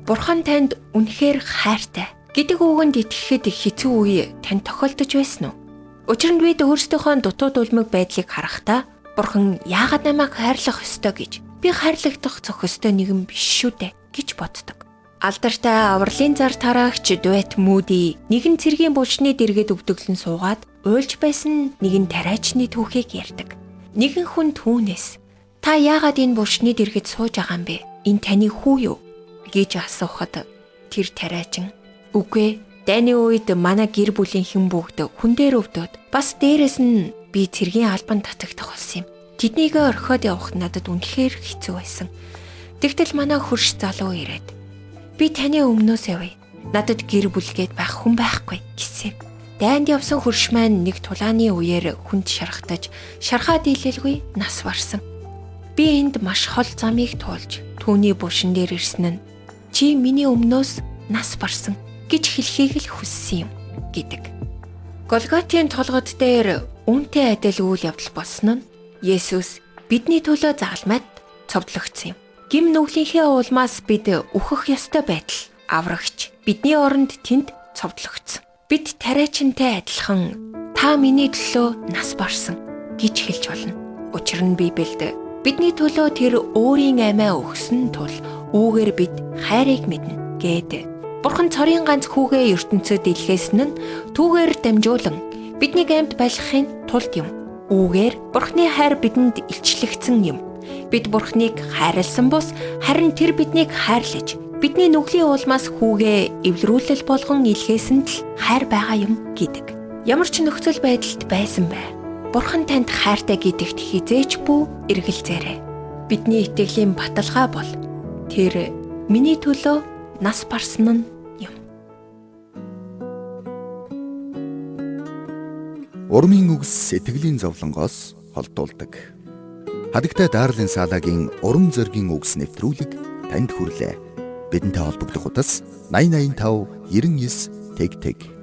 Бурхан танд үнэхээр хайртай гэдэг үгэнд итгэхэд хэцүү үе танд тохиолдож байсан уу? Учир нь бид өөрсдийнхөө дутуу дулмаг байдлыг харахтаа Бурхан яагаад намайг хайрлах ёстой гэж би хайрлагдах зохистой нэгэн биш шүү дээ гэж боддог. Алдартай авралын зар тараагч Дуайт Муди нэгэн цэргийн булшны дэргэд өвдөглөн суугаад уйлж байсан нэгэн тариачны түүхийг ярьдаг. Нэгэн хүн түүнээс "Та яагаад энэ булшны дэргэд сууж байгаа юм бэ? Энэ таны хүү юу?" гэж асуухад тэр тариачин "Үгүй ээ, дайны үед манай гэр бүлийнхэн бүгд хүн дээр өвдөд бас дээрэс нь би цэргийн албанд татагдах болсон юм. Тэднийг орхиод явах надад үнэхээр хэцүү байсан. Тэгтэл манай хөрш залуу ирээд би таны өмнөөс явъя. Надад гэр бүлгээд байх хүн байхгүй" гэсэн юм. Дайнд явсан хөрш маань нэг тулааны үеэр хүнд шархтаж, шархаа дийлэлгүй нас барсан. Би энд маш хол замыг туулж түүний булшин дээр ирсэн нь чи миний өмнөөс нас барсан гэж хэлхийг л хүссэн юм гэдэг. Голготын толгод дээр үүнтэй адил үйл явдал болсон нь Есүс бидний төлөө загалмайд цовдлогдсон юм. Гэм нүглийнхээ улмаас бид үхэх ёстой байтал аврагч бидний оронд тэнд цовдлогдсон. Бид тариачинтай адилхан та миний төлөө нас барсан гэж хэлж болно. Учир нь Библиэд бидний төлөө тэр өөрийн амиа өгсөн тул үүгээр бид хайрыг мэднэ гээд Бурхан цорын ганц хүүгээ ертөнцөд илгээсэн нь түүгээр дамжуулан биднийг амьд байлгахын тулд юм. Үүгээр Бурханы хайр бидэнд илчлэгдсэн юм. Бид Бурханыг хайрлсан бус харин тэр биднийг хайрлаж бидний нүглийн улмаас хүүгээ эвлэрүүлэл болгон илгээсэн л хайр байгаа юм гэдэг. Ямар ч нөхцөл байдалд байсан бай. Бурхан танд хайртай гэдэгт хэзээ ч бүү эргэлзээрэй. Бидний итгэлийн баталгаа бол тэр миний төлөө нас барсан нь юм. Урмын үгс сэтгэлийн зовлонгоос холдуулдаг. Хадагтай Дарлин Салагийн урам зоригийн үгс нэвтрүүлэг танд хүрлээ. Бидэнтэй холбогдох утас 8085 99 тэг тэг.